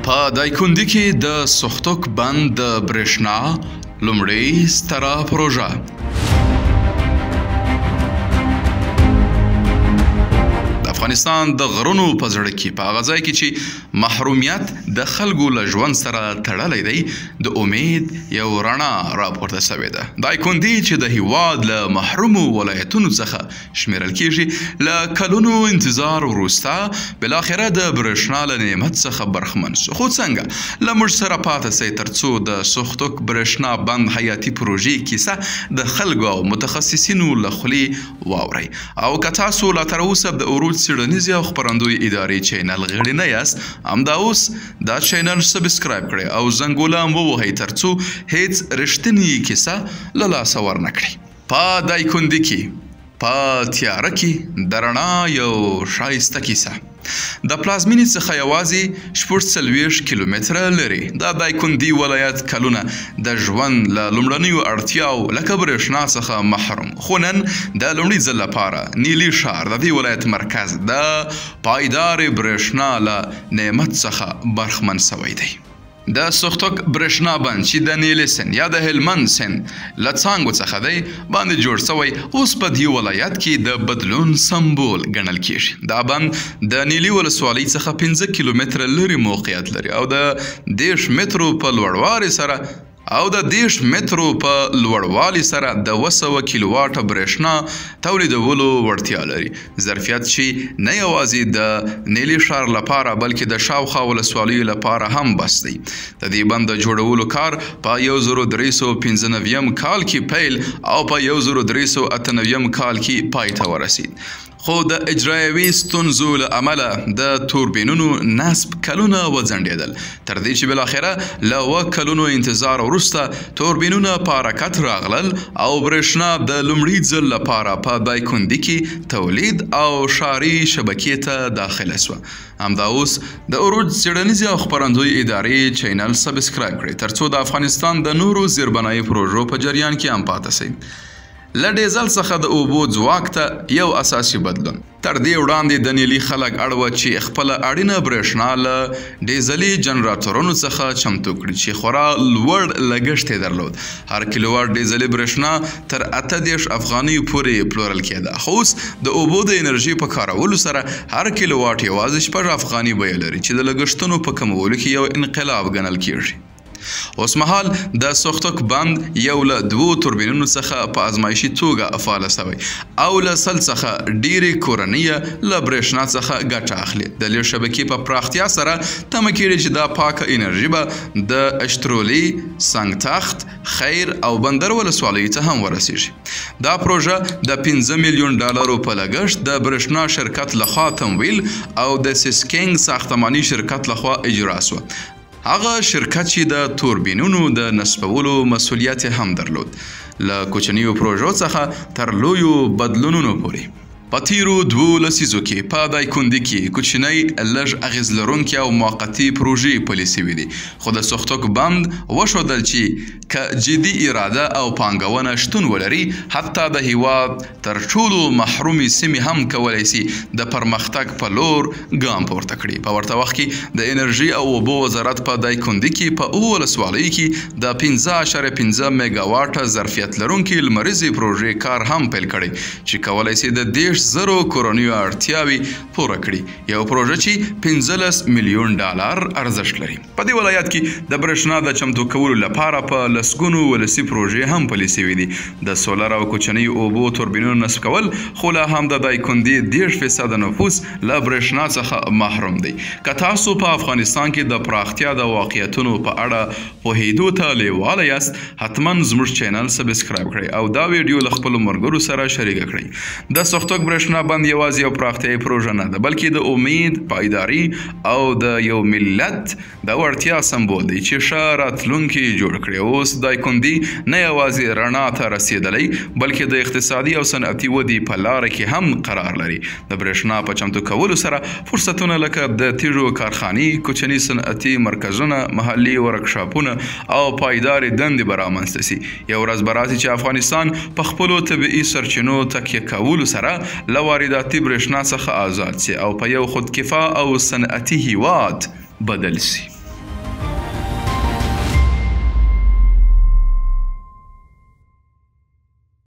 په دایکندي کې د سختک بند د برېښنا لومړۍ ستره پروژه. د افغانستان د غرونو په زړه کې، په هغه ځای کې چې محرومیت د خلکو له ژوند سره تړلی دی، د امید یو رڼا راپورته شوې ده. دایکندي چې د هیواد له محرومو ولایتونو څخه شمیرل کیږي، له کلونو انتظار وروسته بالاخره د برېښنا له نعمت څخه برخمن شو. خو څنګه؟ له موږ سره پاتې شئ ترڅو د سختک برېښنا بند حیاتي پروژې کیسه د خلکو او متخصصینو له خولې واورئ. او که تاسو لا تر اوسه د عروج څېړنیزې او خپرندوی ادارې چینل غړي نه یاست، همدا اوس دا چینل subscribe کړئ او زنګوله هم ووهئ ترڅو هیڅ رښتینې کیسه له لاسه ورنه کړئ. په دایکندي کې په تیاره کې د رڼا یو ښایسته کیسه. د پلازمینې څخه یوازې 46 کیلومتره لرې د دایکندي ولایت کلونه د ژوند له لومړنیو اړتیاو لکه برېښنا څخه محروم، خو نن د لومړي ځل لپاره نیلي ښار د دې ولایت مرکز د پایدارې برېښنا له نعمت څخه برخمن شوی دی. د سختک برېښنا بند چې د نیلي سیند یا د هلمند سیند له څانګو څخه دی باندې جوړ شوی، اوس په دې ولایت کې د بدلون سمبول ګڼل کیږي. دا بند د نیلي ولسوالۍ څخه 5 کیلومتره لرې موقعیت لري او د 30 مترو په لوړوالي سره د 200 کیلوواټه برېښنا تولیدولو وړتیا لري. ظرفیت چې نه یوازې د نیلي ښار لپاره بلکې د شاوخوا ولسوالیو لپاره هم بس دی. د دې بند د جوړولو کار په 1395 کال کې پیل او په 1398 کال کې پای ته ورسید، خو د اجرایوي ستونزو له امله د توربینونو نصب کلونه وځنډېدل، تر دې چې بالاخره له 7 کلونو انتظار وروسته توربینونه په حرکت راغلل او برېښنا د لومړي ځل لپاره په دایکندي کې تولید او ښاري شبکې ته داخله شوه. همدا اوس د عروج څېړنیزې او خپرندوی ادارې چینل subscribe کړئ ترڅو د افغانستان د نورو زیربنایي پروژو په جریان کې هم پاتې شئ. له ډیزل څخه د اوبو ځواک ته یو اساسي بدلون. تر دې وړاندې د نیلي خلک اړ وه چې خپله اړینه برېښنا له ډیزلي جنراتورونو څخه چمتو کړي چې خورا لوړ لګښت یې درلود. هر کیلوواټ ډیزلي برېښنا تر 38 افغانیو پورې پلورل کېده، خو اوس د اوبو د انرژي په کارولو سره هر کیلوواټ یوازې 6 افغانۍ بیه لري چې د لګښتونو په کمولو کې یو انقلاب ګڼل کیږي. اوسمهال د سختک بند یو له 2 توربینونو څخه په ازمایشي توګه فعال شوی او له 100 څخه ډېرې کورنۍ له برېښنا څخه ګټه اخلي. د لېږد شبکې په پراختیا سره تمه کیږي چې دا پاکه انرژي به د اشترولي، سنګتخت، خیر او بندر ولسوالیو ته هم ورسیږي. دا پروژه د 5 میلیون ډالرو په لګښت د برېښنا شرکت لخوا تمویل او د سیسکینګ ساختماني شرکت لخوا اجرا شوه، هغه شرکت چې د توربینونو د نصبولو مسولیت هم درلود. له کوچنیو پروژو څخه تر لویو بدلونونو پورې. په تیرو 2 لسیزو کې په دایکندي کې کوچنۍ، لږ اغېز لرونکې او موقتي پروژې پلي شوې دي، خو د سختک بند وښودل چې که جدي اراده او پانګونه شتون ولري، حتی د هیواد تر ټولو محرومې سیمې هم کولی شي د پرمختګ په لور ګام پورته کړي. په ورته وخت کې د انرژي او اوبو وزارت په دایکندي کې په 7 ولسوالیو کې د 15.5 میګاواټه ظرفیت لرونکې لمریزې پروژې کار هم پیل کړی چې کولی شي د 30,000 کورنیو اړتیاوې پوره کړي، یو پروژه چې 15 میلیون ډالر ارزښت لري. په دې ولایت کې د برېښنا د چمتو کولو لپاره په لسګونو ولسي پروژې هم پلي شوې دي. د سولر او کوچنیو اوبو توربینونو نصب کول خو لا هم د دایکندي 30% نفوس له برېښنا څخه محروم دی. که تاسو په افغانستان کې د پراختیا د واقعیتونو په اړه پوهېدو ته لیواله یاست، حتما زموږ چینل subscribe کړئ او دا ویډیو له خپلو ملګرو سره شریکه کړئ. د سختک برېښنا بند یوازې یو پراختیایي پروژه نه ده، بلکې د امید، پایداري او د یو ملت د وړتیا سمبول دی چې ښه راتلونکی جوړ کړي. اوس دایکندي نه یوازې رڼا ته رسېدلی، بلکې د اقتصادي او صنعتي ودې په لاره کې هم قرار لري. د برېښنا په چمتو کولو سره فرصتونه لکه د تیږو کارخانې، کوچني صنعتي مرکزونه، محلي ورکشاپونه او پایدارې دندې به رامنځته شي. یو ورځ به راسي چې افغانستان په خپلو طبیعي سرچینو تکیه کولو سره له وارداتي برېښنا څخه آزاد شي او په یو خودکفا او صنعتي هیواد بدل شي.